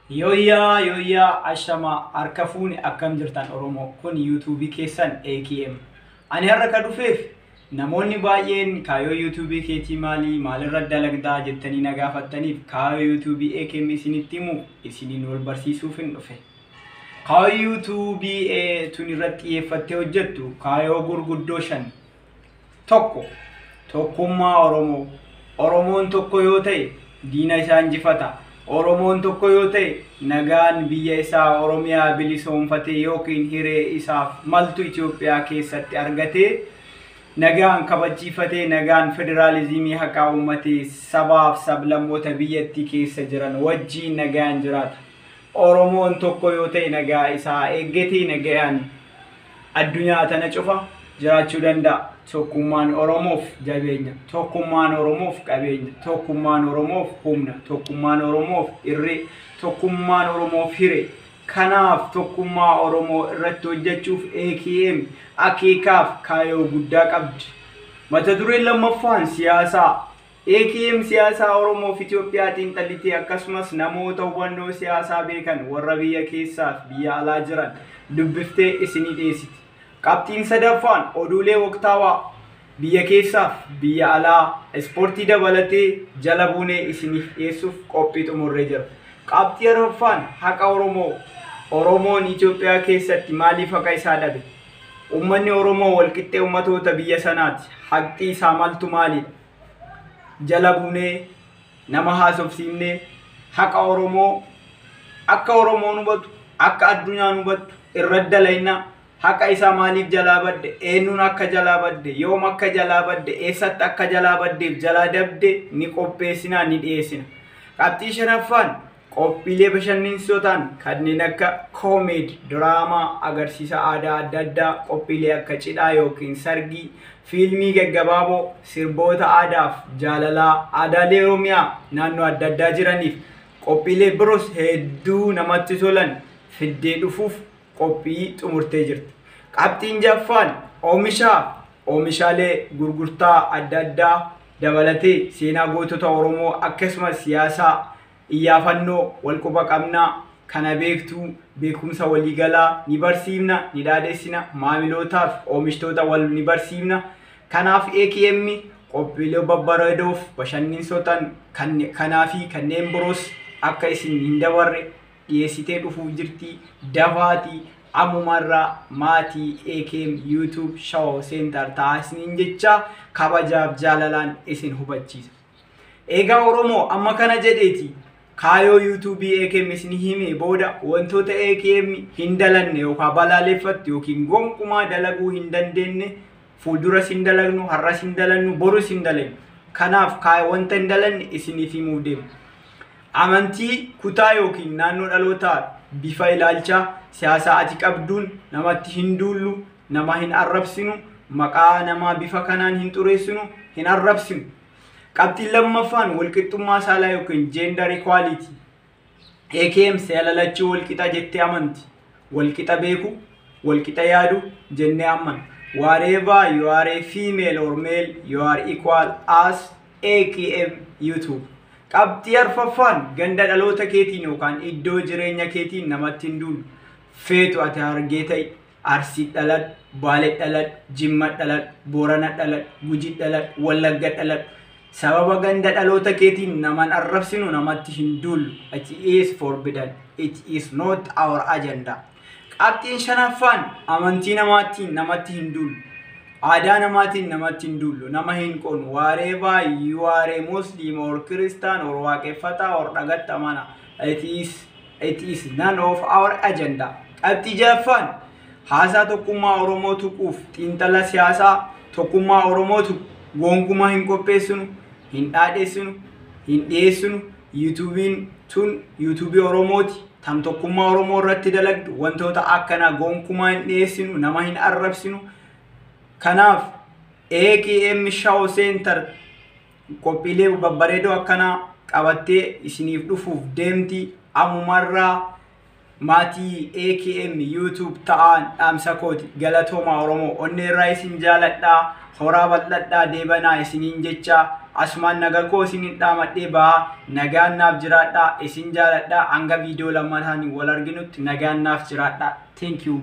Yooyyaa yooyyaa, ashamaa, harka fuune, akkam jirtan Oromoo? Kun yuutuubii keessan AKM. Ani har'a ka dhufeef namoonni baay'een kaayyoo yuutuubii keetii maalii, maalirra dalagdaa jettanii na gaafattaniif, kaayyoo yuutuubii AKM isinitti himuuf, isiniin wal barsiisuuf hin dhufe. Kaayyoo yuutuubii tun irratti xiyyeeffattee hojjettu kaayyoo gurguddoo shan. Tokko, tokkummaa Oromoo. Oromoon tokko yoo ta'e diina isaa injifata. Oromoon tokko yoo ta'e nagaan biyya isaa Oromiyaa bilisoomfatee yookiin hiree isaaf maltu Itoophiyaa keessatti argatee, nagaan kabachiifatee, nagaan federaalizimii haqaa uummatee, sabaaf sablammoota biyyattii keessa jiran wajjiin nagaan jiraata. Oromoon tokko yoo ta'e nagaa isaa eeggatee nagaan addunyaa tana cufa jiraachuu danda'a. Tokkummaan Oromoof jabeenya, tokkummaan Oromoof qabeenya, tokkummaan Oromoof humna, tokkummaan Oromoof irree, tokkummaan Oromoof hiree. Kanaaf tokkummaa Oromoo irratti hojjechuuf AKM akeekaaf kaayyoo guddaa qabdi. Mata dureen lammaffaan siyaasaa. AKM siyaasaa Oromoof Itoophiyaa xiinxallitee, akkasumas namoota hubannoo siyaasaa beekan warra biyya keessaa fi biyya alaa jiran dubbiftee isinii dhiyeessiti. Qabxiin sadaffaan oduulee waqtaawaa biyya keessaaf biyya alaa, ispoortii dabalatee jala buunee isiniif dhiyeessuuf qophii xumurree jira. Qabxii arfaffaan haqa Oromoo. Oromoon Itoophiyaa keessatti maaliif haqa isaa dhabe? Uummanni Oromoo walqixxee uummatoota biyya sanaati. Haqxii isaa maltu maalidha? Jala buunee nama haasofsiifnee haqa Oromoo akka Oromoon hubatu, akka addunyaan hubattu irra dalaynaa. Haqa isaa maaliif jalaa badde, eenyuun akka jalaa badde, yoom akka jalaa badde, eessatti akka jalaa baddeef jalaa dabde ni qopheessinaa, ni dhiyeessina. Qabxii shanaffaan qophiilee bashannansiisoo ta'an kanneen akka comedy, diraamaa, agarsiisa aadaa adda addaa, qophiilee akka cidhaa yookiin sargii, fiilmii gaggabaaboo, sirboota aadaaf jaalalaa, aadaalee Oromiyaa naannoo adda addaa jiraniif qophiilee biroos hedduu namatti tolan fiddee dhufuuf qophii xumurtee jirti. Qabxiin jaffaan oomishaa oomishaalee gurgurtaa adda addaa dabalatee seenaa gootota Oromoo, akkasumas siyaasaa, iyyaafannoo, walquba qabnaa, kana beektuu, beekumsa waliigalaa ni barsiifna, ni dhaadessina, maamilootaaf oomishtoota wal ni barsiifna. Kanaaf AKM qophiilee babbareedoof bashannansiisoo ta'an kanaa fi kanneen biroos akka isin hin dabarre dhiyeessitee dhufuuf jirti. Dafaatii ammumarraa maatii AKM YouTube Show Center taasisaniin jecha kabajaaf jaalalaan isin hubachiisa. Egaa Oromoo, amma kana jedheeti kaayoo yuutuubii AKM isin hime booda, wantoota AKM hin dalanne yookaan balaaleffattu yookiin gonkumaa dalaguu hin dandeenye, fuulduras hin dalagnu, har'as hin dalannu, borus hin dalagnu. Kanaaf wanta hin dalanne isiniif himuu deemu. Amantii, kutaa yookiin naannoo dhalootaa, bifa ilaalchaa siyaasaa ati qabduun namatti hin duullu, nama hin arrabsinu, maqaa namaa bifa kanaan hin xureessinu, hin arrabsinu. Qabxiin lammaffaan walqixxummaa saalaa yookiin gender equality. AKM seera lachuu walqixa jettee amanti. Walqixa beeku, walqixa yaadu jennee amanna. Whatever you are, a female or male, you are equal as AKM YouTube. Qabxii arfaffaan ganda dhaloota keetiin yookaan iddoo jireenya keetiin namatti hin duulu. Feetu ati Harargee ta'i, Arsii dhaladhu, Baalee dhaladhu, Jimma dhaladhu, Boorana dhaladhu, Gujii dhaladhu, Wallagga dhaladhu. Sababa ganda dhaloota keetiin naman arrabsinu, namatti hin duullu. It is forbidden. It is not our agenda. Qabxiin shanaffaan amantii namaatiin namatti hin duullu. Aadaa namaatiin namatti hin duullu. Nama hin qonu. Whatever you are, a Muslim or Christian or waaqeffataa or dhagatta amana. It is none of our agenda. Qabxii jahaffaan haasaa tokkummaa Oromoo tuquuf xiinxala siyaasaa tokkummaa Oromoo tuqu gonkumaa hin qopheessinu, hin dhaadheessinu, hin dhiyeessinu. Yuutuubiin tun yuutuubii Oromooti. Tan tokkummaa Oromoo irratti dalagdu wantoota akkanaa gonkumaa hin dhiyeessinu, nama hin arrabsinu. Kanaaf AKM Show Center qophiilee babbareedoo akkanaa qabattee isiniif dhufuuf deemti. Ammumarraa maatii AKM YouTube ta'aan dhaamsa kooti. Galatooma Oromoo, onnee irraa isin jaaladhaa, horaa bal'adhaa, deebanaa isiniin jecha. Asumaan nagaa koo isin dhaamadhee ba'aa, nagaan naaf jiraadhaa, isin jaaladhaa. Hanga viidiyoo lammataan wal arginutti nagaan naaf jiraadhaa. Thank you.